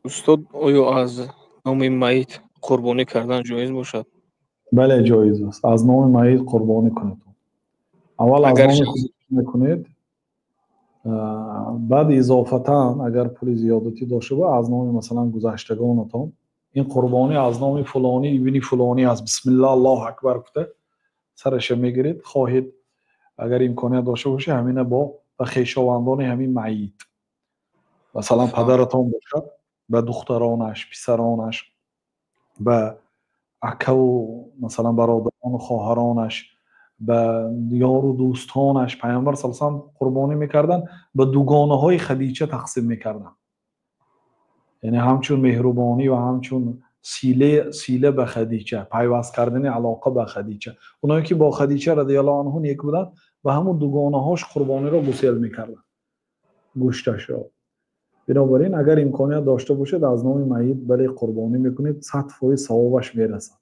Устод, оё аз номи майит қурбонӣ кардан ҷоиз бошад? Бале, ҷоиз аст. Аз номи майит қурбонӣ кунед. Аввал аз номи худ мекунед, баъд изофатан, агар пули зиёдатӣ дошта бошед, аз номи, масалан, гузаштагонатон. Ин қурбонӣ аз номи фулонӣ ибни фулонӣ аст, бисмиллаҳ, Аллоҳу акбар гуфта сараша мегиред. Хоҳед, агар имконият дошта бошед, ҳамина бо ба хешовандони ҳамин майит, масалан, падаратон бошад, ба духтаронаш, писаронаш, ба акаву, масалан, бародарону хоҳаронаш, ба ёру дӯстонаш. Паёмбар саллаллоҳу алайҳи васаллам қурбонӣ мекарданд, ба дугонаҳои Хадича тақсим мекарданд, яъне ҳамчун меҳрубонӣ ва ҳамчун сила ба Хадича, пайваст кардани алоқа ба Хадича. Оное ки бо Хадича радиаллоҳу анҳу нек буданд, ба ҳамун дугонаҳош қурбониро гусел мекарданд, гӯшташро. Бинобар ин, агар имконият дошта бошед, аз номи майит, бале, қурбонӣ мекунед, 100% савобаш мерасад.